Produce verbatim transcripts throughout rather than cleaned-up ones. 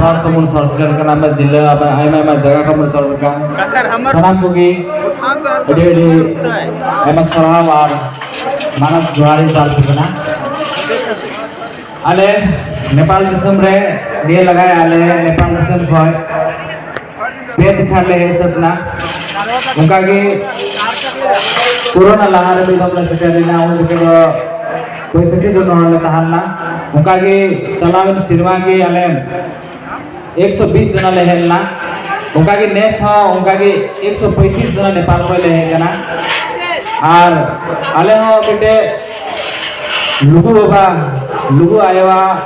ᱯᱚᱱᱚᱛ ᱠᱷᱚᱱ ᱵᱚᱱ ᱥᱚᱦᱚᱨ ᱥᱮᱴᱮᱨ ᱠᱟᱱᱟ, ᱟᱭᱢᱟ ᱡᱤᱞᱟᱹ, ᱟᱭᱢᱟ, ᱟᱭᱢᱟ ᱡᱟᱭᱜᱟ ᱠᱷᱚᱱ ᱵᱚᱱ ᱥᱚᱦᱚᱨ ᱠᱟᱱ, ᱥᱟᱱᱟᱢ ᱠᱚᱜᱮ ᱟᱹᱰᱤ ᱟᱹᱰᱤ ᱟᱭᱢᱟ ᱥᱟᱨᱦᱟᱣ ᱟᱨ ᱢᱟᱱᱚᱛ ᱡᱚᱦᱟᱨ ᱤᱧ ᱪᱟᱞ ᱟᱯᱮ ᱠᱟᱱᱟ᱾ ᱟᱞᱮ ᱱᱮᱯᱟᱞ ᱫᱤᱥᱚᱢ ᱨᱮ ᱱᱤᱭᱟᱹ ᱞᱟᱜᱟᱭ ᱟᱞᱮ ᱱᱮᱯᱟᱞ ᱫᱤᱥᱚᱢ ᱠᱷᱚᱱ ᱯᱮ ᱴᱚᱴᱷᱟ ᱞᱮ ᱦᱮᱡ ᱥᱟᱹᱛ ᱮᱱᱟ᱾ ᱚᱱᱠᱟᱜᱮ ᱠᱳᱨᱳᱱᱟ ᱞᱟᱦᱟ ᱨᱮ ᱢᱤᱫ ᱫᱚᱢ ᱞᱮ ᱥᱮᱴᱮᱨ ᱞᱮᱱᱟ, ᱩᱱ ᱡᱚᱠᱷᱮᱡ ᱫᱚ ᱯᱚᱸᱭᱥᱚᱴᱴᱤ ᱡᱚᱱ ᱦᱚᱲ ᱞᱮ ᱛᱟᱦᱮᱸ ᱞᱮᱱᱟ᱾ ᱚᱱᱠᱟᱜᱮ ᱪᱟᱞᱟᱣᱮᱱ ᱥᱮᱨᱢᱟ ᱜᱮ ᱟᱞᱮ ᱮᱠᱥᱚ ᱵᱤᱥ ᱡᱚᱱᱟ ᱞᱮ ᱦᱮᱡ ᱞᱮᱱᱟ᱾ ᱚᱱᱠᱟᱜᱮ ᱱᱮᱥ ᱦᱚᱸ ᱚᱱᱠᱟᱜᱮ ᱮᱠᱥᱚ ᱯᱚᱸᱭᱛᱨᱤᱥ ᱡᱚᱱᱟ ᱱᱮᱯᱟᱞ ᱠᱷᱚᱱ ᱞᱮ ᱦᱮᱡ ᱠᱟᱱᱟ᱾ ᱟᱨ ᱟᱞᱮ ᱦᱚᱸ ᱢᱤᱫᱴᱮᱡ ᱞᱩᱜᱩ ᱵᱟᱵᱟ, ᱞᱩᱜᱩ ᱟᱭᱳᱣᱟᱜ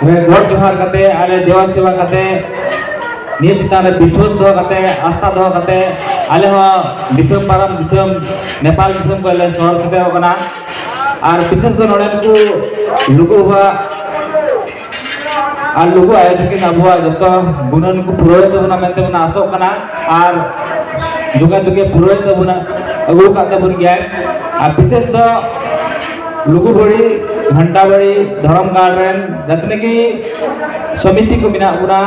ᱨᱮ ᱜᱚᱰ ᱡᱚᱦᱟᱨ ᱠᱟᱛᱮ, ᱟᱞᱮ ᱫᱮᱵᱟ ᱥᱮᱵᱟ ᱠᱟᱛᱮ, ᱱᱤᱭᱟᱹ ᱪᱮᱛᱟᱱ ᱨᱮ ᱵᱤᱥᱣᱟᱥ ᱫᱚᱦᱚ ᱠᱟᱛᱮ, ᱟᱥᱛᱷᱟ ᱫᱚᱦᱚ ᱠᱟᱛᱮ, ᱟᱞᱮ ᱦᱚᱸ ᱫᱤᱥᱚᱢ ᱯᱟᱨᱚᱢ ᱫᱤᱥᱚᱢ, ᱱᱮᱯᱟᱞ ᱫᱤᱥᱚᱢ ᱠᱷᱚᱱ ᱞᱮ ᱥᱚᱦᱚᱨ ᱥᱮᱴᱮᱨᱚᱜ ᱠᱟᱱᱟ᱾ ᱟᱨ ᱵᱤᱥᱮᱥ ᱫᱚ ᱱᱚᱰᱮᱱ ᱠᱚ ᱞᱩᱜᱩ ᱵᱟᱵᱟ ᱟᱨ ᱞᱩᱜᱩ ᱟᱭᱳ ᱛᱟᱹᱠᱤᱱ ᱟᱵᱚᱣᱟᱜ ᱡᱚᱛᱚ ᱜᱩᱱᱟᱹᱱ ᱠᱚ ᱯᱩᱨᱟᱹᱣ ᱛᱟᱵᱚᱱᱟ ᱢᱮᱱᱛᱮ ᱵᱚᱱ ᱟᱥᱚᱜ ᱠᱟᱱᱟ᱾ ᱟᱨ ᱡᱩᱜᱮ ᱡᱩᱜᱮ ᱯᱩᱨᱟᱹᱣ ᱛᱟᱵᱚᱱᱟ, ᱟᱹᱜᱩ ᱟᱠᱟᱫ ᱛᱟᱵᱚᱱ ᱜᱮᱭᱟᱭ᱾ ᱟᱨ ᱵᱤᱥᱮᱥ ᱫᱚ ᱞᱩᱜᱩ ᱵᱟᱹᱲᱤ, ᱜᱷᱟᱱᱴᱟ ᱵᱟᱹᱲᱤ ᱫᱷᱚᱨᱚᱢ ᱜᱟᱲ ᱨᱮᱱ ᱡᱟᱛᱱᱮ ᱜᱮ ᱥᱚᱢᱤᱛᱤ ᱠᱚ ᱢᱮᱱᱟᱜ ᱵᱚᱱᱟ,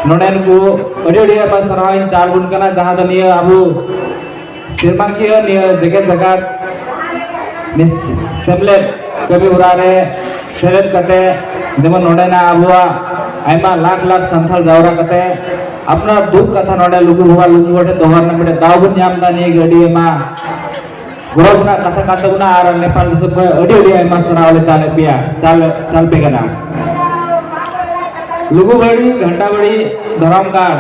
ᱱᱚᱰᱮᱱ ᱠᱚ ᱟᱹᱰᱤ ᱟᱹᱰᱤ ᱟᱭᱢᱟ ᱥᱟᱨᱦᱟᱣ ᱤᱧ ᱪᱟᱞ ᱟᱵᱚᱱ ᱠᱟᱱᱟ, ᱡᱟᱦᱟᱸ ᱫᱚ ᱱᱤᱭᱟᱹ ᱟᱵᱚ ᱥᱮᱨᱢᱟᱠᱤᱭᱟᱹ ᱱᱤᱭᱟᱹ ᱡᱮᱜᱮᱛ ᱡᱟᱠᱟᱛ ᱱᱤᱭᱟᱹ ᱥᱮᱢᱞᱮᱫ ᱠᱟᱹᱢᱤ ᱦᱚᱨᱟ ᱨᱮ ᱥᱮᱞᱮᱫ ᱠᱟᱛᱮ, ᱡᱮᱢᱚᱱ ᱱᱚᱰᱮᱱᱟᱜ ᱟᱵᱚᱣᱟᱜ ᱟᱭᱢᱟ ᱞᱟᱠᱷ ᱞᱟᱠᱷ ᱥᱟᱱᱛᱟᱲ ᱡᱟᱣᱨᱟ ᱠᱟᱛᱮ ᱟᱯᱱᱟᱨ ᱫᱩᱠ ᱠᱟᱛᱷᱟ ᱱᱚᱰᱮ ᱞᱩᱜᱩ ᱵᱟᱵᱟ ᱞᱩᱜᱩ ᱵᱟᱵᱟ ᱴᱷᱮᱱ ᱫᱚᱦᱚ ᱨᱮᱱᱟᱜ ᱢᱤᱫᱴᱮᱱ ᱫᱟᱣ ᱵᱚᱱ ᱧᱟᱢ ᱮᱫᱟ᱾ ᱱᱤᱭᱟᱹ ᱜᱮ ᱟᱹᱰᱤ ᱟᱭᱢᱟ ᱜᱚᱨᱚᱵᱽ ᱨᱮᱱᱟᱜ ᱠᱟᱛᱷᱟ ᱠᱟᱱ ᱛᱟᱵᱚᱱᱟ᱾ ᱟᱨ ᱱᱮᱯᱟᱞ ᱫᱤᱥᱚᱢ ᱠᱷᱚᱱ ᱟᱹᱰᱤ ᱟᱹᱰᱤ ᱟᱭᱢᱟ ᱥᱟᱨᱦᱟᱣ ᱞᱮ ᱪᱟᱞᱮᱫ ᱯᱮᱭᱟ, ᱪᱟᱞ, ᱪᱟᱞ ᱯᱮ ᱠᱟᱱᱟ᱾ ᱞᱩᱜᱩ ᱵᱟᱹᱲᱤ ᱜᱷᱟᱱᱴᱟ ᱵᱟᱹᱲᱤ ᱫᱷᱚᱨᱚᱢ ᱜᱟᱲ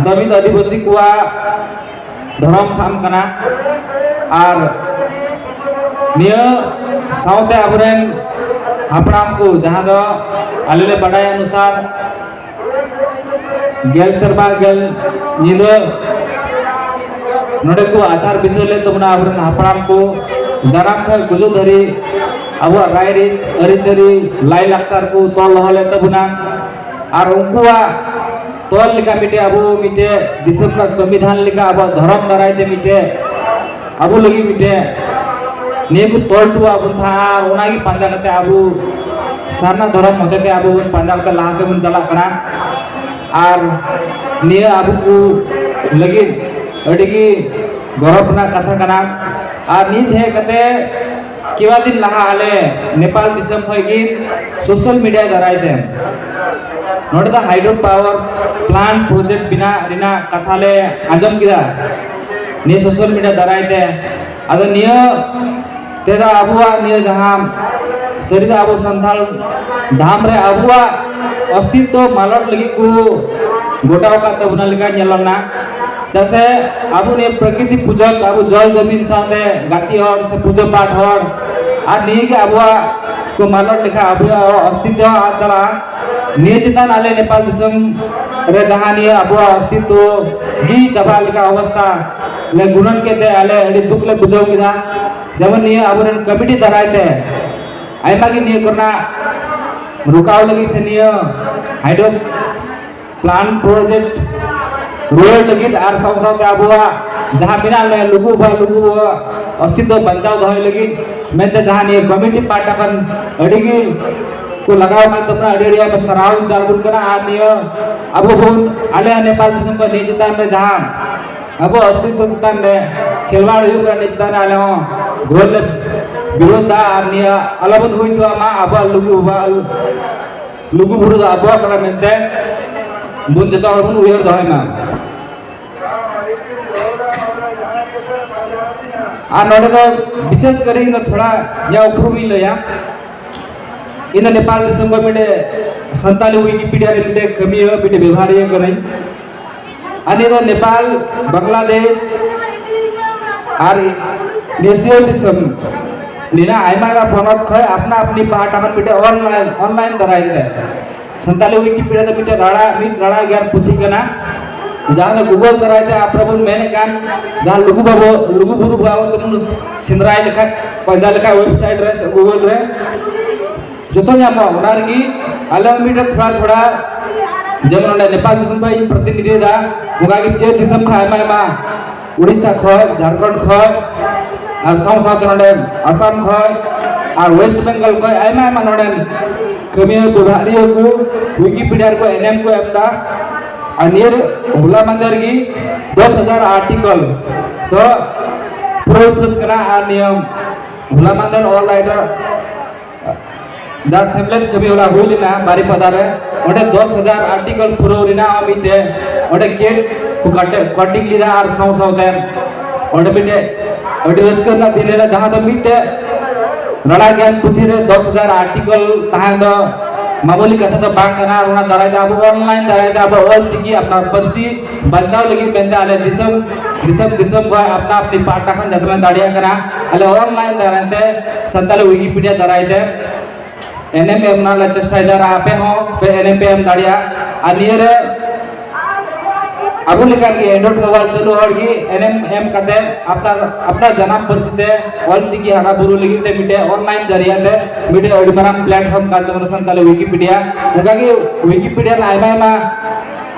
ᱫᱚ ᱢᱤᱫ ᱟᱹᱫᱤᱵᱟᱹᱥᱤ ᱠᱚᱣᱟᱜ ᱫᱷᱚᱨᱚᱢ ᱛᱷᱟᱱ ᱠᱟᱱᱟ᱾ ᱟᱨ ᱱᱤᱭᱟᱹ ᱥᱟᱶᱛᱮ ᱟᱵᱚᱨᱮᱱ ᱦᱟᱯᱲᱟᱢ ᱠᱚ, ᱡᱟᱦᱟᱸ ᱫᱚ ᱟᱞᱮ ᱞᱮ ᱵᱟᱰᱟᱭ ᱚᱱᱩᱥᱟᱨ, ᱜᱮᱞ ᱥᱮᱨᱢᱟ ᱜᱮᱞ ᱧᱤᱫᱟᱹ ᱱᱚᱰᱮ ᱠᱚ ᱟᱪᱟᱨ ᱵᱤᱪᱟᱹᱨ ᱞᱮᱫ ᱛᱟᱵᱚᱱᱟ ᱟᱵᱚᱨᱮᱱ ᱦᱟᱯᱲᱟᱢ ᱠᱚ, ᱡᱟᱱᱟᱢ ᱠᱷᱚᱱ ᱜᱩᱡᱩᱜ ᱫᱷᱟᱹᱨᱤᱡ ᱟᱵᱚᱣᱟᱜ ᱨᱟᱭᱨᱤᱛ, ᱟᱹᱨᱤᱪᱟᱹᱞᱤ, ᱞᱟᱭᱼᱞᱟᱠᱪᱟᱨ ᱠᱚ ᱛᱚᱞ ᱫᱚᱦᱚ ᱞᱮᱫ ᱛᱟᱵᱚᱱᱟ᱾ ᱟᱨ ᱩᱱᱠᱩᱣᱟᱜ ᱛᱚᱞ ᱞᱮᱠᱟ ᱢᱤᱫᱴᱮᱡ ᱟᱵᱚ ᱢᱤᱫᱴᱮᱡ ᱫᱤᱥᱚᱢ ᱨᱮᱱᱟᱜ ᱥᱚᱝᱵᱤᱫᱷᱟᱱ ᱞᱮᱠᱟ ᱟᱵᱚᱣᱟᱜ ᱫᱷᱚᱨᱚᱢ ᱫᱟᱨᱟᱭ ᱛᱮ ᱢᱤᱫᱴᱮᱡ ᱟᱵᱚ ᱞᱟᱹᱜᱤᱫ ᱢᱤᱫᱴᱮᱡ ᱱᱤᱭᱟᱹ ᱠᱚ ᱛᱚᱞ ᱦᱚᱴᱚᱣᱟᱜ ᱵᱚᱱ ᱛᱟᱦᱮᱸᱫ, ᱟᱨ ᱚᱱᱟᱜᱮ ᱯᱟᱸᱡᱟ ᱠᱟᱛᱮ ᱟᱵᱚ ᱥᱟᱨᱱᱟ ᱫᱷᱚᱨᱚᱢ ᱦᱚᱛᱮᱛᱮ ᱟᱵᱚ ᱵᱚᱱ ᱯᱟᱸᱡᱟ ᱠᱟᱛᱮ ᱞᱟᱦᱟ ᱥᱮᱫ ᱵᱚᱱ ᱪᱟᱞᱟᱜ ᱠᱟᱱᱟ᱾ ᱟᱨ ᱱᱤᱭᱟᱹ ᱟᱵᱚ ᱠᱚ ᱞᱟᱹᱜᱤᱫ ᱟᱹᱰᱤ ᱜᱮ ᱜᱚᱨᱚᱵᱽ ᱨᱮᱱᱟᱜ ᱠᱟᱛᱷᱟ ᱠᱟᱱᱟ᱾ ᱟᱨ ᱱᱤᱛ ᱦᱮᱡ ᱠᱟᱛᱮ ᱠᱮᱣᱟ ᱫᱤᱱ ᱞᱟᱦᱟ ᱟᱞᱮ ᱱᱮᱯᱟᱞ ᱫᱤᱥᱚᱢ ᱠᱷᱚᱱ ᱜᱮ ᱥᱳᱥᱟᱞ ᱢᱤᱰᱤᱭᱟ ᱫᱟᱨᱟᱭ ᱛᱮ ᱱᱚᱰᱮ ᱫᱚ ᱦᱟᱭᱰᱨᱳ ᱯᱟᱣᱟᱨ ᱯᱞᱟᱱᱴ ᱯᱨᱚᱡᱮᱠᱴ ᱵᱮᱱᱟᱣ ᱨᱮᱱᱟᱜ ᱠᱟᱛᱷᱟ ᱞᱮ ᱟᱸᱡᱚᱢ ᱠᱮᱫᱟ ᱱᱤᱭᱟᱹ ᱥᱳᱥᱟᱞ ᱢᱤᱰᱤᱭᱟ ᱫᱟᱨᱟᱭ ᱛᱮ᱾ ᱟᱫᱚ ᱱᱤᱭᱟᱹ ᱛᱮᱫᱚ ᱟᱵᱚᱣᱟᱜ ᱱᱤᱭᱟᱹ ᱡᱟᱦᱟᱸ ᱥᱟᱹᱨᱤ ᱫᱚ ᱟᱵᱚ ᱥᱟᱱᱛᱟᱲ ᱫᱷᱟᱢ ᱨᱮ ᱟᱵᱚᱣᱟᱜ ᱚᱥᱛᱤᱛᱛᱚ ᱢᱟᱞᱚᱴ ᱞᱟᱹᱜᱤᱫ ᱠᱚ ᱜᱚᱴᱟ ᱟᱠᱟᱫ ᱛᱟᱵᱚᱱᱟ ᱞᱮᱠᱟ ᱧᱮᱞᱚᱜ ᱠᱟᱱᱟ᱾ ᱪᱮᱫᱟᱜ ᱥᱮ ᱟᱵᱚ ᱱᱤᱭᱟᱹ ᱯᱨᱟᱠᱨᱤᱛᱤᱠ ᱯᱩᱡᱚᱠ, ᱟᱵᱚ ᱡᱚᱞ ᱡᱟᱢᱤᱱ ᱥᱟᱶᱛᱮ ᱜᱟᱛᱮ ᱦᱚᱲ ᱥᱮ ᱯᱩᱡᱟᱹ ᱯᱟᱴ ᱦᱚᱲ, ᱟᱨ ᱱᱤᱭᱟᱹ ᱜᱮ ᱟᱵᱚᱣᱟᱜ ᱠᱚ ᱢᱟᱞᱚᱴ ᱞᱮᱠᱷᱟᱱ ᱟᱵᱚᱣᱟᱜ ᱚᱥᱛᱤᱛᱛᱚ ᱟᱫ ᱪᱟᱞᱟᱜᱼᱟ᱾ ᱱᱤᱭᱟᱹ ᱪᱮᱛᱟᱱ ᱟᱞᱮ ᱱᱮᱯᱟᱞ ᱫᱤᱥᱚᱢ ᱨᱮ ᱡᱟᱦᱟᱸ ᱱᱤᱭᱟᱹ ᱟᱵᱚᱣᱟᱜ ᱚᱥᱛᱤᱛᱛᱚ ᱜᱮ ᱪᱟᱵᱟᱜ ᱞᱮᱠᱟ ᱚᱵᱚᱥᱛᱟ ᱞᱮ ᱜᱩᱱᱟᱹᱱ ᱠᱮᱫ ᱛᱮ ᱟᱞᱮ ᱟᱹᱰᱤ ᱫᱩᱠ ᱞᱮ ᱵᱩᱡᱷᱟᱹᱣ ᱠᱮᱫᱟ᱾ ᱡᱮᱢᱚᱱ ᱱᱤᱭᱟᱹ ᱟᱵᱚᱨᱮᱱ ᱠᱚᱢᱤᱴᱤ ᱫᱟᱨᱟᱭ ᱛᱮ ᱟᱭᱢᱟ ᱜᱮ ᱱᱤᱭᱟᱹ ᱠᱚᱨᱮᱱᱟᱜ ᱨᱩᱠᱟᱣ ᱞᱟᱹᱜᱤᱫ ᱥᱮ ᱱᱤᱭᱟᱹ ᱦᱟᱭᱰᱨᱳ ᱯᱞᱟᱱᱴ ᱯᱨᱚᱡᱮᱠᱴ ᱨᱩᱣᱟᱹᱲ ᱞᱟᱹᱜᱤᱫ ᱟᱨ ᱥᱟᱶ ᱥᱟᱶᱛᱮ ᱟᱵᱚᱣᱟᱜ ᱡᱟᱦᱟᱸ ᱢᱮᱱᱟᱜ ᱞᱮ ᱞᱩᱜᱩ ᱵᱟᱵᱟ ᱞᱩᱜᱩ ᱵᱟᱵᱟ ᱚᱥᱛᱤᱛᱛᱚ ᱵᱟᱧᱪᱟᱣ ᱫᱚᱦᱚᱭ ᱞᱟᱹᱜᱤᱫ ᱢᱮᱱᱛᱮ ᱡᱟᱦᱟᱸ ᱱᱤᱭᱟᱹ ᱠᱚᱢᱤᱴᱤ ᱯᱟᱦᱴᱟ ᱠᱷᱚᱱ ᱟᱹᱰᱤ ᱜᱮ ᱠᱚ ᱞᱟᱜᱟᱣ ᱟᱠᱟᱫ ᱛᱟᱵᱚᱱᱟ, ᱟᱹᱰᱤ ᱟᱹᱰᱤ ᱟᱭᱢᱟ ᱥᱟᱨᱦᱟᱣ ᱤᱧ ᱪᱟᱞ ᱟᱵᱚᱱ ᱠᱟᱱᱟ᱾ ᱟᱨ ᱱᱤᱭᱟᱹ ᱟᱵᱚ ᱵᱚᱱ ᱟᱞᱮ ᱱᱮᱯᱟᱞ ᱫᱤᱥᱚᱢ ᱠᱷᱚᱱ ᱱᱤᱭᱟᱹ ᱪᱮᱛᱟᱱ ᱨᱮ ᱡᱟᱦᱟᱸ ᱟᱵᱚ ᱚᱥᱛᱤᱛᱛᱚ ᱪᱮᱛᱟᱱ ᱨᱮ ᱠᱷᱮᱞᱣᱟᱲ ᱦᱩᱭᱩᱜ ᱠᱟᱱᱟ, ᱱᱤᱭᱟᱹ ᱪᱮᱛᱟᱱ ᱨᱮ ᱟᱞᱮ ᱦᱚᱸ ᱜᱷᱳᱨ ᱞᱮ ᱵᱤᱨᱳᱫᱷ ᱫᱟ᱾ ᱟᱨ ᱱᱤᱭᱟᱹ ᱟᱞᱚᱵᱚᱱ ᱦᱩᱭ ᱦᱚᱪᱚᱣᱟᱜ ᱢᱟ, ᱟᱵᱚᱣᱟᱜ ᱞᱩᱜᱩ ᱵᱟᱵᱟ ᱞᱩᱜᱩ ᱵᱩᱨᱩ ᱫᱚ ᱟᱵᱚᱣᱟᱜ ᱠᱟᱱᱟ ᱢᱮᱱᱛᱮ ᱵᱚᱱ ᱡᱚᱛᱚ ᱦᱚᱲ ᱵᱚᱱ ᱩᱭᱦᱟᱹᱨ ᱫᱚᱦᱚᱭ ᱢᱟ᱾ ᱟᱨ ᱱᱚᱰᱮ ᱫᱚ ᱵᱤᱥᱮᱥ ᱠᱚᱨᱮ ᱤᱧ ᱫᱚ ᱛᱷᱚᱲᱟ ᱤᱧᱟᱹᱜ ᱩᱯᱨᱩᱢ ᱤᱧ ᱞᱟᱹᱭᱟ᱾ ᱤᱧ ᱫᱚ ᱱᱮᱯᱟᱞ ᱫᱤᱥᱚᱢ ᱠᱷᱚᱱ ᱢᱤᱫᱴᱮᱡ ᱥᱟᱱᱛᱟᱞᱤ ᱣᱤᱠᱤᱯᱤᱰᱤᱭᱟ ᱨᱮ ᱢᱤᱫᱴᱮᱡ ᱠᱟᱹᱢᱤᱭᱟᱹ, ᱢᱤᱫᱴᱮᱡ ᱵᱮᱵᱷᱟᱨᱤᱭᱟᱹ ᱠᱟᱹᱱᱟᱹᱧ᱾ ᱟᱨ ᱱᱤᱭᱟᱹ ᱫᱚ ᱱᱮᱯᱟᱞ, ᱵᱟᱝᱞᱟᱫᱮᱥ ᱟᱨ ᱮᱥᱤᱭᱟ ᱫᱤᱥᱚᱢ ᱨᱮᱱᱟᱜ ᱟᱭᱢᱟ ᱟᱭᱢᱟ ᱯᱚᱱᱚᱛ ᱠᱷᱚᱱ ᱟᱯᱱᱟ ᱟᱯᱱᱤ ᱯᱟᱦᱴᱟ ᱠᱷᱚᱱ ᱢᱤᱫᱴᱮᱡ ᱚᱱᱞᱟᱭᱤᱱ, ᱚᱱᱞᱟᱭᱤᱱ ᱫᱟᱨᱟᱭ ᱛᱮ ᱥᱟᱱᱛᱟᱞᱤ ᱣᱤᱠᱤᱯᱤᱰᱤᱭᱟ ᱫᱚ ᱢᱤᱫᱴᱮᱡ ᱨᱟᱲᱟ, ᱢᱤᱫ ᱨᱟᱲᱟ ᱜᱮᱭᱟᱱ ᱯᱩᱛᱷᱤ ᱠᱟᱱᱟ, ᱡᱟᱦᱟᱸ ᱫᱚ ᱜᱩᱜᱚᱞ ᱫᱟᱨᱟᱭ ᱛᱮ ᱟᱯᱱᱟ ᱵᱚᱱ ᱢᱮᱱᱮᱫ ᱠᱟᱱ, ᱡᱟᱦᱟᱸ ᱞᱩᱜᱩ ᱵᱟᱵᱟ, ᱞᱩᱜᱩ ᱵᱩᱨᱩ ᱵᱟᱵᱟ ᱛᱮᱵᱚᱱ ᱥᱮᱸᱫᱽᱨᱟᱭ ᱞᱮᱠᱷᱟᱱ, ᱯᱟᱸᱡᱟ ᱞᱮᱠᱷᱟᱱ ᱣᱮᱵᱥᱟᱭᱤᱴ ᱨᱮ ᱥᱮ ᱜᱩᱜᱚᱞ ᱨᱮ ᱡᱚᱛᱚ ᱧᱟᱢᱚᱜᱼᱟ᱾ ᱚᱱᱟ ᱨᱮᱜᱮ ᱟᱞᱮ ᱦᱚᱸ ᱢᱤᱫᱴᱮᱡ ᱛᱷᱚᱲᱟ ᱛᱷᱚᱲᱟ, ᱡᱮᱢᱚᱱ ᱚᱸᱰᱮ ᱱᱮᱯᱟᱞ ᱫᱤᱥᱚᱢ ᱠᱷᱚᱱ ᱤᱧ ᱯᱨᱚᱛᱤᱱᱤᱫᱷᱤᱭᱮᱫᱟ, ᱚᱱᱠᱟ ᱜᱮ ᱥᱤᱧᱚᱛ ᱫᱤᱥᱚᱢ ᱠᱷᱚᱱ ᱟᱭᱢᱟ ᱟᱭᱢᱟ, ᱩᱲᱤᱥᱥᱟ ᱠᱷᱚᱱ, ᱡᱷᱟᱲᱠᱷᱚᱸᱰ ᱠᱷᱚᱱ, ᱟᱨ ᱥᱟᱶ ᱥᱟᱶᱛᱮ ᱱᱚᱰᱮ ᱟᱥᱟᱢ ᱠᱷᱚᱱ, ᱟᱨ ᱳᱭᱮᱥᱴ ᱵᱮᱝᱜᱚᱞ ᱠᱷᱚᱱ ᱟᱭᱢᱟ ᱟᱭᱢᱟ ᱱᱚᱰᱮᱱ ᱠᱟᱹᱢᱤᱭᱟᱹ ᱵᱮᱵᱷᱟᱨᱤᱭᱟᱹ ᱠᱚ ᱣᱤᱠᱤᱯᱤᱰᱤᱭᱟ ᱨᱮᱠᱚ ᱮᱱᱮᱢ ᱠᱚ ᱮᱢ ᱮᱫᱟ᱾ ᱟᱨ ᱱᱤᱭᱟᱹ ᱦᱚᱞᱟ ᱢᱟᱫᱷᱮᱨ ᱜᱮ ᱫᱚᱥ ᱦᱟᱡᱟᱨ ᱟᱨᱴᱤᱠᱚᱞ ᱫᱚ ᱯᱩᱨᱟᱹᱣ ᱥᱟᱹᱛ ᱠᱟᱱᱟ᱾ ᱟᱨ ᱱᱤᱭᱟᱹ ᱦᱚᱞᱟ ᱢᱟᱫᱷᱮᱨ ᱚᱞ ᱨᱟᱭᱴᱟᱨ ᱡᱟᱦᱟᱸ ᱥᱮᱢᱞᱮᱫ ᱠᱟᱹᱢᱤ ᱦᱚᱨᱟ ᱦᱩᱭ ᱞᱮᱱᱟ ᱵᱟᱨᱤᱯᱟᱫᱟ ᱨᱮ, ᱚᱸᱰᱮ ᱫᱚᱥ ᱦᱟᱡᱟᱨ ᱟᱨᱴᱤᱠᱚᱞ ᱯᱩᱨᱟᱹᱣ ᱨᱮᱱᱟᱜ ᱢᱤᱫᱴᱮᱡ ᱚᱸᱰᱮ ᱠᱮᱴ ᱠᱚ ᱠᱟᱴᱤᱝ ᱞᱮᱫᱟ᱾ ᱟᱨ ᱥᱟᱶ ᱥᱟᱶᱛᱮ ᱚᱸᱰᱮ ᱢᱤᱫᱴᱮᱡ ᱟᱹᱰᱤ ᱨᱟᱹᱥᱠᱟᱹ ᱨᱮᱱᱟᱜ ᱫᱤᱱ ᱞᱮᱱᱟ, ᱡᱟᱦᱟᱸ ᱫᱚ ᱢᱤᱫᱴᱮᱡ ᱨᱟᱲᱟ ᱜᱮᱭᱟᱱ ᱯᱩᱛᱷᱤ ᱨᱮ ᱫᱚᱥ ᱦᱟᱡᱟᱨ ᱟᱨᱴᱤᱠᱚᱞ ᱛᱟᱦᱮᱸ ᱫᱚ ᱢᱟᱢᱩᱞᱤ ᱠᱟᱛᱷᱟ ᱫᱚ ᱵᱟᱝ ᱠᱟᱱᱟ᱾ ᱟᱨ ᱚᱱᱟ ᱫᱟᱨᱟᱭ ᱛᱮ ᱟᱵᱚ ᱚᱱᱞᱟᱭᱤᱱ ᱫᱟᱨᱟᱭ ᱛᱮ ᱟᱵᱚ ᱚᱞ ᱪᱤᱠᱤ ᱟᱯᱱᱟᱨ ᱯᱟᱹᱨᱥᱤ ᱵᱟᱧᱪᱟᱣ ᱞᱟᱹᱜᱤᱫ ᱢᱮᱱᱛᱮ ᱟᱞᱮ ᱫᱤᱥᱚᱢ ᱫᱤᱥᱚᱢ ᱫᱤᱥᱚᱢ ᱠᱷᱚᱱ ᱟᱯᱱᱟ ᱟᱯᱱᱤ ᱯᱟᱦᱴᱟ ᱠᱷᱚᱱ ᱡᱟᱛᱮ ᱞᱮ ᱫᱟᱲᱮᱭᱟᱜ ᱠᱟᱱᱟ, ᱟᱞᱮ ᱚᱱᱞᱟᱭᱤᱱ ᱫᱟᱨᱟᱭ ᱛᱮ ᱥᱟᱱᱛᱟᱲᱤ ᱣᱤᱠᱤᱯᱤᱰᱤᱭᱟ ᱫᱟᱨᱟᱭ ᱛᱮ ᱮᱱᱮᱢ ᱮᱢ ᱨᱮᱱᱟᱜ ᱞᱮ ᱪᱮᱥᱴᱟᱭᱮᱫᱟ᱾ ᱟᱨ ᱟᱯᱮ ᱦᱚᱸ ᱯᱮ ᱮᱱᱮᱢ ᱯᱮ ᱮᱢ ᱫᱟᱲᱮᱭᱟᱜᱼᱟ᱾ ᱟᱨ ᱱᱤᱭᱟᱹ ᱨᱮ ᱟᱵᱚ ᱞᱮᱠᱟ ᱜᱮ Android mobile ᱪᱟᱹᱞᱩ ᱦᱚᱲ ᱜᱮ ᱮᱱᱮᱢ ᱮᱢ ᱠᱟᱛᱮ ᱟᱯᱱᱟᱨ ᱟᱯᱱᱟᱨ ᱡᱟᱱᱟᱢ ᱯᱟᱹᱨᱥᱤ ᱛᱮ ᱚᱞ ᱪᱤᱠᱤ ᱦᱟᱨᱟ ᱵᱩᱨᱩ ᱞᱟᱹᱜᱤᱫ ᱛᱮ ᱢᱤᱫᱴᱮᱡ ᱚᱱᱞᱟᱭᱤᱱ ᱡᱟᱹᱨᱤᱭᱟ ᱛᱮ ᱢᱤᱫᱴᱮᱡ ᱟᱹᱰᱤ ᱢᱟᱨᱟᱝ ᱯᱞᱟᱴᱯᱷᱚᱨᱢ ᱠᱟᱱ ᱛᱟᱵᱚᱱᱟ ᱥᱟᱱᱛᱟᱲᱤ ᱣᱤᱠᱤᱯᱤᱰᱤᱭᱟ᱾ ᱚᱱᱠᱟ ᱜᱮ ᱣᱤᱠᱤᱯᱤᱰᱤᱭᱟ ᱨᱮ ᱟᱭᱢᱟ ᱟᱭᱢᱟ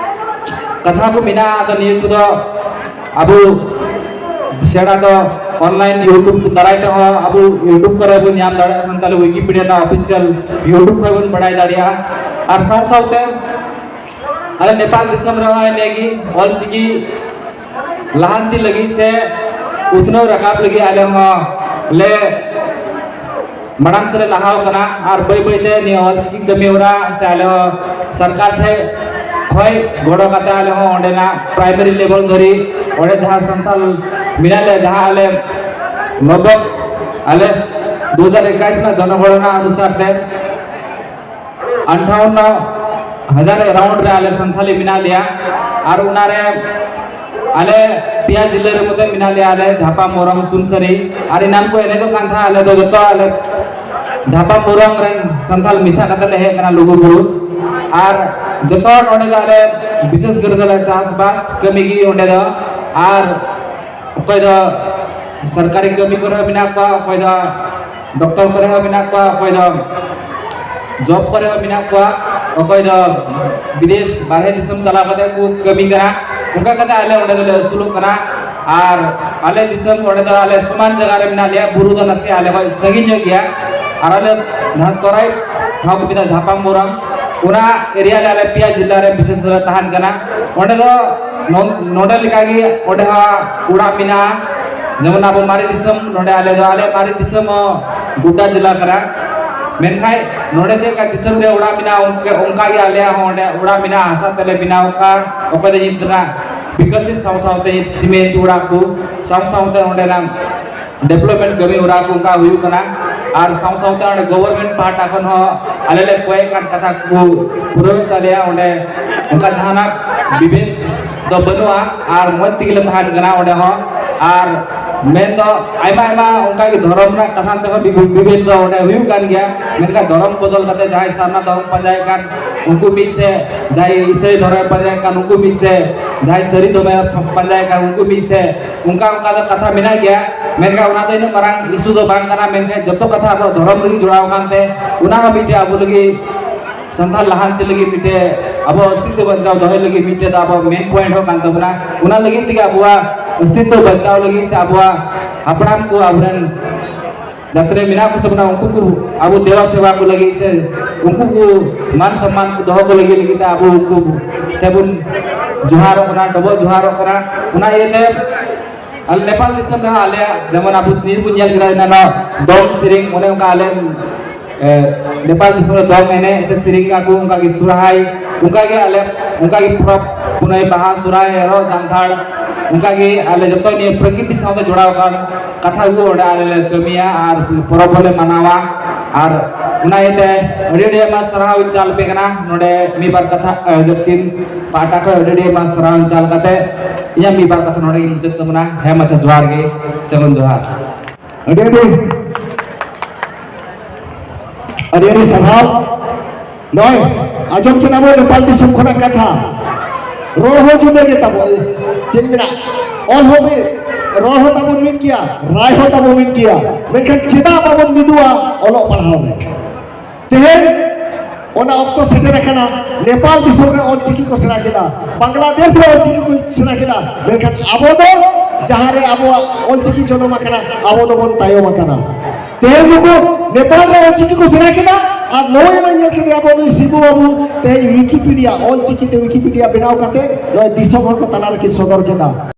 ᱠᱟᱛᱷᱟ ᱠᱚ ᱢᱮᱱᱟᱜᱼᱟ᱾ ᱟᱫᱚ ᱱᱤᱭᱟᱹ ᱠᱚᱫᱚ ᱟᱵᱚ ᱥᱮᱬᱟ ᱫᱚ ᱚᱱᱞᱟᱭᱤᱱ YouTube ᱫᱟᱨᱟᱭ ᱛᱮᱦᱚᱸ ᱟᱵᱚ YouTube ᱠᱚᱨᱮ ᱵᱚᱱ ᱧᱟᱢ ᱫᱟᱲᱮᱭᱟᱜᱼᱟ᱾ ᱥᱟᱱᱛᱟᱲᱤ ᱣᱤᱠᱤᱯᱤᱰᱤᱭᱟ ᱨᱮᱱᱟᱜ ᱚᱯᱷᱤᱥᱤᱭᱟᱞ YouTube ᱠᱷᱚᱱ ᱵᱚᱱ ᱵᱟᱲᱟᱭ ᱫᱟᱲᱮᱭᱟᱜᱼᱟ᱾ ᱟᱨ ᱥᱟᱶ ᱥᱟᱶᱛᱮ ᱟᱞᱮ ᱱᱮᱯᱟᱞ ᱫᱤᱥᱚᱢ ᱨᱮᱦᱚᱸ ᱤᱱᱟᱹᱜᱮ ᱚᱞ ᱪᱤᱠᱤ ᱞᱟᱦᱟᱱᱛᱤ ᱞᱟᱹᱜᱤᱫ ᱥᱮ ᱩᱛᱱᱟᱹᱣ ᱨᱟᱠᱟᱵ ᱞᱟᱹᱜᱤᱫ ᱟᱞᱮ ᱦᱚᱸ ᱞᱮ ᱢᱟᱲᱟᱝ ᱥᱮᱫ ᱞᱮ ᱞᱟᱦᱟᱣ ᱠᱟᱱᱟ᱾ ᱟᱨ ᱵᱟᱹᱭ ᱵᱟᱹᱭ ᱛᱮ ᱱᱤᱭᱟᱹ ᱚᱞ ᱪᱤᱠᱤ ᱠᱟᱹᱢᱤ ᱦᱚᱨᱟ ᱥᱮ ᱟᱞᱮ ᱦᱚᱸ ᱥᱚᱨᱠᱟᱨ ᱴᱷᱮᱱ ᱠᱷᱚᱱ ᱜᱚᱲᱚ ᱠᱟᱛᱮ ᱟᱞᱮ ᱦᱚᱸ ᱚᱸᱰᱮᱱᱟᱜ ᱯᱨᱟᱭᱢᱟᱨᱤ ᱞᱮᱵᱮᱞ ᱫᱷᱟᱹᱨᱤᱡ ᱚᱸᱰᱮ ᱡᱟᱦᱟᱸ ᱥᱟᱱᱛᱟᱲ ᱢᱮᱱᱟᱜ ᱞᱮᱭᱟ, ᱡᱟᱦᱟᱸ ᱟᱞᱮ ᱞᱚᱜᱵᱷᱚᱜ ᱟᱞᱮ ᱫᱩ ᱦᱟᱡᱟᱨ ᱮᱠᱟᱭᱤᱥ ᱨᱮᱱᱟᱜ ᱡᱚᱱᱚᱜᱚᱬᱚᱱᱟ ᱚᱱᱩᱥᱟᱨ ᱛᱮ ᱟᱴᱷᱟᱣᱱᱱᱚ ᱦᱟᱡᱟᱨ ᱮᱨᱟᱣᱩᱱᱰ ᱨᱮ ᱟᱞᱮ ᱥᱟᱱᱛᱷᱟᱞᱤ ᱢᱮᱱᱟᱜ ᱞᱮᱭᱟ᱾ ᱟᱨ ᱚᱱᱟᱨᱮ ᱟᱞᱮ ᱯᱮᱭᱟ ᱡᱤᱞᱟᱹ ᱨᱮ ᱢᱚᱛᱚ ᱢᱮᱱᱟᱜ ᱞᱮᱭᱟ, ᱟᱞᱮ ᱡᱷᱟᱯᱟ, ᱢᱚᱨᱚᱝ, ᱥᱩᱱᱥᱟᱹᱨᱤ᱾ ᱟᱨ ᱮᱱᱟᱱ ᱠᱚ ᱮᱱᱮᱡᱚᱜ ᱠᱟᱱ ᱛᱟᱦᱮᱸᱫ, ᱟᱞᱮ ᱫᱚ ᱡᱚᱛᱚ ᱟᱞᱮ ᱡᱷᱟᱯᱟ ᱢᱚᱨᱚᱝ ᱨᱮᱱ ᱥᱟᱱᱛᱷᱟᱞ ᱢᱮᱥᱟ ᱠᱟᱛᱮ ᱞᱮ ᱦᱮᱡ ᱟᱠᱟᱱᱟ ᱞᱩᱜᱩᱵᱩᱨᱩ᱾ ᱟᱨ ᱡᱚᱛᱚ ᱦᱚᱲ ᱚᱸᱰᱮ ᱫᱚ ᱟᱞᱮ ᱵᱤᱥᱮᱥ ᱠᱚᱨᱮ ᱫᱚ ᱟᱞᱮ ᱪᱟᱥᱵᱟᱥ ᱠᱟᱹᱢᱤ ᱜᱮ ᱚᱸᱰᱮ ᱫᱚ᱾ ᱟᱨ ᱚᱠᱚᱭ ᱫᱚ ᱥᱚᱨᱠᱟᱨᱤ ᱠᱟᱹᱢᱤ ᱠᱚᱨᱮ ᱦᱚᱸ ᱢᱮᱱᱟᱜ ᱠᱚᱣᱟ, ᱚᱠᱚᱭ ᱫᱚ ᱰᱚᱠᱴᱚᱨ ᱠᱚᱨᱮ ᱦᱚᱸ ᱢᱮᱱᱟᱜ ᱠᱚᱣᱟ, ᱚᱠᱚᱭ ᱫᱚ ᱡᱚᱵ ᱠᱚᱨᱮ ᱦᱚᱸ ᱢᱮᱱᱟᱜ ᱠᱚᱣᱟ, ᱚᱠᱚᱭ ᱫᱚ ᱵᱤᱫᱮᱥ ᱵᱟᱨᱦᱮ ᱫᱤᱥᱚᱢ ᱪᱟᱞᱟᱣ ᱠᱟᱛᱮ ᱠᱚ ᱠᱟᱹᱢᱤ ᱠᱟᱱᱟ᱾ ᱚᱱᱠᱟ ᱠᱟᱛᱮ ᱟᱞᱮ ᱚᱸᱰᱮ ᱫᱚᱞᱮ ᱟᱹᱥᱩᱞᱚᱜ ᱠᱟᱱᱟ᱾ ᱟᱨ ᱟᱞᱮ ᱫᱤᱥᱚᱢ ᱚᱸᱰᱮ ᱫᱚ ᱟᱞᱮ ᱥᱚᱢᱟᱱ ᱡᱟᱭᱜᱟ ᱨᱮ ᱢᱮᱱᱟᱜ ᱞᱮᱭᱟ, ᱵᱩᱨᱩ ᱫᱚ ᱱᱟᱥᱮ ᱟᱞᱮ ᱠᱷᱚᱱ ᱥᱟᱺᱜᱤᱧ ᱧᱚᱜ ᱜᱮᱭᱟ᱾ ᱟᱨ ᱟᱞᱮ ᱡᱟᱦᱟᱸ ᱛᱚᱨᱟᱭ ᱴᱷᱟᱶ ᱠᱚ ᱢᱮᱛᱟᱜᱼᱟ ᱡᱷᱟᱯᱟᱝ ᱵᱳᱨᱟᱢ, ᱚᱱᱟ ᱮᱨᱤᱭᱟ ᱨᱮ ᱟᱞᱮ ᱯᱮᱭᱟ ᱡᱤᱞᱟ ᱨᱮ ᱵᱤᱥᱮᱥ ᱞᱮ ᱛᱟᱦᱮᱱ ᱠᱟᱱᱟ᱾ ᱚᱸᱰᱮ ᱫᱚ ᱱᱚ-, ᱱᱚᱰᱮ ᱞᱮᱠᱟᱜᱮ ᱚᱸᱰᱮ ᱦᱚᱸ ᱚᱲᱟᱜ ᱢᱮᱱᱟᱜᱼᱟ᱾ ᱡᱮᱢᱚᱱ ᱟᱵᱚ ᱢᱟᱨᱮ ᱫᱤᱥᱚᱢ, ᱱᱚᱰᱮ ᱟᱞᱮ ᱫᱚ, ᱟᱞᱮ ᱢᱟᱨᱮ ᱫᱤᱥᱚᱢ ᱦᱚᱸ ᱜᱳᱰᱰᱟ ᱡᱮᱞᱟ ᱠᱟᱱᱟ᱾ ᱢᱮᱱᱠᱷᱟᱱ ᱱᱚᱰᱮ ᱪᱮᱫ ᱞᱮᱠᱟ ᱫᱤᱥᱚᱢ ᱨᱮ ᱚᱲᱟᱜ ᱢᱮᱱᱟᱜᱼᱟ, ᱚᱱᱠᱟ, ᱚᱱᱠᱟ ᱜᱮ ᱟᱞᱮᱭᱟᱜ ᱦᱚᱸ ᱚᱸᱰᱮ ᱚᱲᱟᱜ ᱢᱮᱱᱟᱜᱼᱟ, ᱦᱟᱥᱟ ᱛᱮᱞᱮ ᱵᱮᱱᱟᱣ ᱟᱠᱟᱫ᱾ ᱚᱠᱚᱭ ᱫᱚ ᱱᱤᱛ ᱨᱮᱱᱟᱜ ᱵᱤᱠᱚᱥᱤᱛ ᱥᱟᱶ ᱥᱟᱶᱛᱮ ᱥᱤᱢᱮᱱᱴ ᱚᱲᱟᱜ ᱠᱚ ᱥᱟᱶ ᱥᱟᱶᱛᱮ ᱚᱸᱰᱮᱱᱟᱜ ᱰᱮᱵᱷᱞᱚᱯᱢᱮᱱᱴ ᱠᱟᱹᱢᱤ ᱦᱚᱨᱟ ᱠᱚ ᱚᱱᱠᱟ ᱦᱩᱭᱩᱜ ᱠᱟᱱᱟ᱾ ᱟᱨ ᱥᱟᱶ ᱥᱟᱶᱛᱮ ᱚᱸᱰᱮ ᱜᱚᱵᱷᱚᱨᱱᱢᱮᱱᱴ ᱯᱟᱦᱴᱟ ᱠᱷᱚᱱ ᱦᱚᱸ ᱟᱞᱮ ᱞᱮ ᱠᱚᱭ ᱠᱟᱱ ᱠᱟᱛᱷᱟ ᱠᱚ ᱯᱩᱨᱟᱹᱣᱮᱫ ᱛᱟᱞᱮᱭᱟ᱾ ᱚᱸᱰᱮ ᱚᱱᱠᱟ ᱡᱟᱦᱟᱱᱟᱜ ᱵᱤᱵᱷᱮᱫ ᱫᱚ ᱵᱟᱹᱱᱩᱜᱼᱟ ᱟᱨ ᱢᱚᱡᱽ ᱛᱮᱜᱮ ᱞᱮ ᱛᱟᱦᱮᱱ ᱠᱟᱱᱟ ᱚᱸᱰᱮ ᱦᱚᱸ᱾ ᱟᱨ ᱢᱮᱱ ᱫᱚ ᱟᱭᱢᱟ ᱟᱭᱢᱟ ᱚᱱᱠᱟ ᱜᱮ ᱫᱷᱚᱨᱚᱢ ᱨᱮᱱᱟᱜ ᱠᱟᱛᱷᱟ ᱛᱮᱦᱚᱸ ᱵᱤᱵᱷᱮᱫ ᱫᱚ ᱚᱸᱰᱮ ᱦᱩᱭᱩᱜ ᱠᱟᱱ ᱜᱮᱭᱟ᱾ ᱢᱮᱱᱠᱷᱟᱱ ᱫᱷᱚᱨᱚᱢ ᱵᱚᱫᱚᱞ ᱠᱟᱛᱮ ᱡᱟᱦᱟᱸᱭ ᱥᱟᱨᱱᱟ ᱫᱷᱚᱨᱚᱢ ᱯᱟᱸᱡᱟᱭᱮᱫ ᱠᱟᱱ ᱩᱱᱠᱩ ᱢᱤᱫ ᱥᱮᱫ, ᱡᱟᱦᱟᱸᱭ ᱤᱥᱟᱹᱭ ᱫᱷᱚᱨᱚᱢ ᱯᱟᱸᱡᱟᱭᱮᱫ ᱠᱟᱱ ᱩᱱᱠᱩ ᱢᱤᱫ ᱥᱮᱫ, ᱡᱟᱦᱟᱸᱭ ᱥᱟᱹᱨᱤ ᱫᱷᱚᱨᱚᱢ ᱯᱟᱸᱡᱟᱭᱮᱫ ᱠᱟᱱ ᱩᱱᱠᱩ ᱢᱤᱫ ᱥᱮᱫ, ᱚᱱᱠᱟ ᱚᱱᱠᱟ ᱫᱚ ᱠᱟᱛᱷᱟ ᱢᱮᱱᱟᱜ ᱜᱮᱭᱟ᱾ ᱢᱮᱱᱠᱷᱟᱱ ᱚᱱᱟ ᱫᱚ ᱤᱱᱟᱹᱜ ᱢᱟᱨᱟᱝ ᱤᱥᱩ ᱫᱚ ᱵᱟᱝ ᱠᱟᱱᱟ᱾ ᱢᱮᱱᱠᱷᱟᱱ ᱡᱚᱛᱚ ᱠᱟᱛᱷᱟ ᱟᱵᱚ ᱫᱷᱚᱨᱚᱢ ᱨᱮᱜᱮ ᱡᱚᱲᱟᱣ ᱟᱠᱟᱱᱛᱮ ᱚᱱᱟ ᱦᱚᱸ ᱢᱤᱫᱴᱮᱡ ᱟᱵᱚ ᱞᱟᱹᱜᱤᱫ ᱥᱟᱱᱛᱟᱲ ᱞᱟᱦᱟᱱᱛᱤ ᱞᱟᱹᱜᱤᱫ ᱢᱤᱫᱴᱮᱡ ᱟᱵᱚ ᱚᱥᱛᱤᱛᱛᱚ ᱵᱟᱧᱪᱟᱣ ᱫᱚᱦᱚᱭ ᱞᱟᱹᱜᱤᱫ ᱢᱤᱫᱴᱮᱡ ᱫᱚ ᱟᱵᱚ ᱢᱮᱱ ᱯᱚᱭᱮᱱᱴ ᱦᱚᱸ ᱠᱟᱱ ᱛᱟᱵᱚᱱᱟ᱾ ᱚᱱᱟ ᱞᱟᱹᱜᱤᱫ ᱛᱮᱜᱮ ᱟᱵᱚᱣᱟᱜ ᱚᱥᱛᱤᱛᱛᱚ ᱵᱟᱧᱪᱟᱣ ᱞᱟᱹᱜᱤᱫ ᱥᱮ ᱟᱵᱚᱣᱟᱜ ᱦᱟᱯᱲᱟᱢ ᱠᱚ ᱟᱵᱚᱨᱮᱱ ᱡᱟᱛᱨᱮ ᱢᱮᱱᱟᱜ ᱠᱚ ᱛᱟᱵᱚᱱᱟ, ᱩᱱᱠᱩ ᱠᱚ ᱟᱵᱚ ᱫᱮᱵᱟ ᱥᱮᱵᱟ ᱠᱚ ᱞᱟᱹᱜᱤᱫ ᱥᱮ ᱩᱱᱠᱩ ᱠᱚ ᱢᱟᱱ ᱥᱚᱱᱢᱟᱱ ᱠᱚ ᱫᱚᱦᱚ ᱠᱚ ᱞᱟᱹᱜᱤᱫ, ᱞᱟᱹᱜᱤᱫ ᱛᱮ ᱟᱵᱚ ᱩᱱᱠᱩ ᱴᱷᱮᱱ ᱵᱚᱱ ᱡᱚᱦᱟᱨᱚᱜ ᱠᱟᱱᱟ, ᱰᱚᱵᱚᱜ ᱡᱚᱦᱟᱨᱚᱜ ᱠᱟᱱᱟ᱾ ᱚᱱᱟ ᱤᱭᱟᱹᱛᱮ ᱟᱞᱮ ᱱᱮᱯᱟᱞ ᱫᱤᱥᱚᱢ ᱨᱮᱦᱚᱸ ᱟᱞᱮᱭᱟᱜ ᱡᱮᱢᱚᱱ ᱟᱵᱚ ᱱᱤᱭᱟᱹ ᱵᱚᱱ ᱧᱮᱞ ᱠᱮᱫᱟ ᱮᱱᱟᱱᱚᱜ ᱫᱚᱝ ᱥᱮᱨᱮᱧ, ᱚᱱᱮ ᱚᱱᱠᱟ ᱟᱞᱮ ᱮ, ᱱᱮᱯᱟᱞ ᱫᱤᱥᱚᱢ ᱨᱮ ᱫᱚᱝ ᱮᱱᱮᱡ ᱥᱮ ᱥᱮᱨᱮᱧ ᱟᱠᱚ, ᱚᱱᱠᱟ ᱜᱮ ᱥᱚᱨᱦᱟᱭ, ᱚᱱᱠᱟ ᱜᱮ ᱟᱞᱮ ᱚᱱᱠᱟ ᱜᱮ ᱯᱚᱨᱚᱵᱽ ᱯᱩᱱᱟᱹᱭ, ᱵᱟᱦᱟ, ᱥᱚᱨᱦᱟᱭ, ᱮᱨᱚᱜ, ᱡᱟᱱᱛᱷᱟᱲ, ᱚᱱᱠᱟ ᱜᱮ ᱟᱞᱮ ᱡᱚᱛᱚ ᱱᱤᱭᱟᱹ ᱯᱨᱚᱠᱨᱤᱛᱤ ᱥᱟᱶᱛᱮ ᱡᱚᱲᱟᱣ ᱟᱠᱟᱱ ᱠᱟᱛᱷᱟ ᱠᱚ ᱚᱸᱰᱮ ᱟᱞᱮ ᱞᱮ ᱠᱟᱹᱢᱤᱭᱟ ᱟᱨ ᱯᱚᱨᱚᱵᱽ ᱦᱚᱸᱞᱮ ᱢᱟᱱᱟᱣᱟ᱾ ᱟᱨ ᱚᱱᱟ ᱤᱭᱟᱹᱛᱮ ᱟᱹᱰᱤ ᱟᱹᱰᱤ ᱟᱭᱢᱟ ᱥᱟᱨᱦᱟᱣ ᱤᱧ ᱪᱟᱞ ᱟᱯᱮ ᱠᱟᱱᱟ᱾ ᱱᱚᱰᱮ ᱢᱤᱫ ᱵᱟᱨ ᱠᱟᱛᱷᱟ, ᱮ, ᱡᱟᱹᱯᱴᱤᱱ ᱯᱟᱦᱴᱟ ᱠᱷᱚᱱ ᱟᱹᱰᱤ ᱟᱹᱰᱤ ᱟᱭᱢᱟ ᱥᱟᱨᱦᱟᱣ ᱤᱧ ᱪᱟᱞ ᱠᱟᱛᱮ ᱤᱧᱟᱹᱜ ᱢᱤᱫ ᱵᱟᱨ ᱠᱟᱛᱷᱟ ᱱᱚᱰᱮ ᱜᱤᱧ ᱢᱩᱪᱟᱹᱫ ᱛᱟᱵᱚᱱᱟ᱾ ᱦᱮᱸ ᱢᱟᱪᱷᱟ, ᱡᱚᱦᱟᱨ ᱜᱮ, ᱥᱟᱹᱜᱩᱱ ᱡᱚᱦᱟᱨ᱾ ᱟᱹᱰᱤ ᱟᱹᱰᱤ, ᱟᱹᱰᱤ ᱟᱹᱰᱤ ᱥᱟᱨᱦᱟᱣ᱾ ᱱᱚᱜᱼᱚᱭ ᱟᱸᱡᱚᱢ ᱠᱮᱫᱟ ᱵᱚᱱ ᱱᱮᱯᱟᱞ ᱫᱤᱥᱚᱢ ᱠᱷᱚᱱᱟᱜ ᱠᱟᱛᱷᱟ, ᱨᱚᱲ ᱦᱚᱸ ᱡᱩᱫᱟᱹ ᱜᱮ ᱛᱟᱵᱚ, ᱪᱮᱫ ᱤᱧ ᱢᱮᱱᱟ, ᱚᱞ ᱦᱚᱸ ᱢᱤᱫ, ᱨᱚᱲ ᱦᱚᱸ ᱛᱟᱵᱚᱱ ᱢᱤᱫ ᱜᱮᱭᱟ, ᱨᱟᱭ ᱦᱚᱸ ᱛᱟᱵᱚᱱ ᱢᱤᱫ ᱜᱮᱭᱟ, ᱢᱮᱱᱠᱷᱟᱱ ᱪᱮᱫᱟᱜ ᱵᱟᱵᱚᱱ ᱢᱤᱫᱚᱜᱼᱟ ᱚᱞᱚᱜ ᱯᱟᱲᱦᱟᱣ ᱨᱮ? ᱛᱮᱦᱮᱧ ᱚᱱᱟ ᱚᱠᱛᱚ ᱥᱮᱴᱮᱨ ᱟᱠᱟᱱᱟ, ᱱᱮᱯᱟᱞ ᱫᱤᱥᱚᱢ ᱨᱮ ᱚᱞᱪᱤᱠᱤ ᱠᱚ ᱥᱮᱬᱟ ᱠᱮᱫᱟ, ᱵᱟᱝᱞᱟᱫᱮᱥ ᱨᱮ ᱚᱞᱪᱤᱠᱤ ᱠᱚ ᱥᱮᱬᱟ ᱠᱮᱫᱟ, ᱢᱮᱱᱠᱷᱟᱱ ᱟᱵᱚ ᱫᱚ ᱡᱟᱦᱟᱸ ᱨᱮ ᱟᱵᱚᱣᱟᱜ ᱚᱞᱪᱤᱠᱤ ᱡᱚᱱᱚᱢ ᱟᱠᱟᱱᱟ, ᱟᱵᱚ ᱫᱚᱵᱚᱱ ᱛᱟᱭᱚᱢ ᱟᱠᱟᱱᱟ᱾ ᱛᱮᱦᱮᱧ ᱱᱩᱠᱩ ᱱᱮᱯᱟᱞ ᱨᱮ ᱚᱞᱪᱤᱠᱤ ᱠᱚ ᱥᱮᱬᱟ ᱠᱮᱫᱟ, ᱟᱨ ᱱᱚᱜᱼᱚᱭ ᱵᱚᱱ ᱧᱮᱞ ᱠᱮᱫᱮᱭᱟ ᱟᱵᱚ ᱱᱩᱭ ᱥᱤᱵᱩ ᱵᱟᱹᱵᱩ ᱛᱮᱦᱮᱧ ᱣᱤᱠᱤᱯᱤᱰᱤᱭᱟ, ᱚᱞᱪᱤᱠᱤ ᱛᱮ ᱣᱤᱠᱤᱯᱤᱰᱤᱭᱟ ᱵᱮᱱᱟᱣ ᱠᱟᱛᱮ ᱱᱚᱜᱼᱚᱭ ᱫᱤᱥᱚᱢ ᱦᱚᱲ ᱠᱚ ᱛᱟᱞᱟ ᱨᱮᱠᱤᱱ ᱥᱚᱫᱚᱨ ᱠᱮᱫᱟ᱾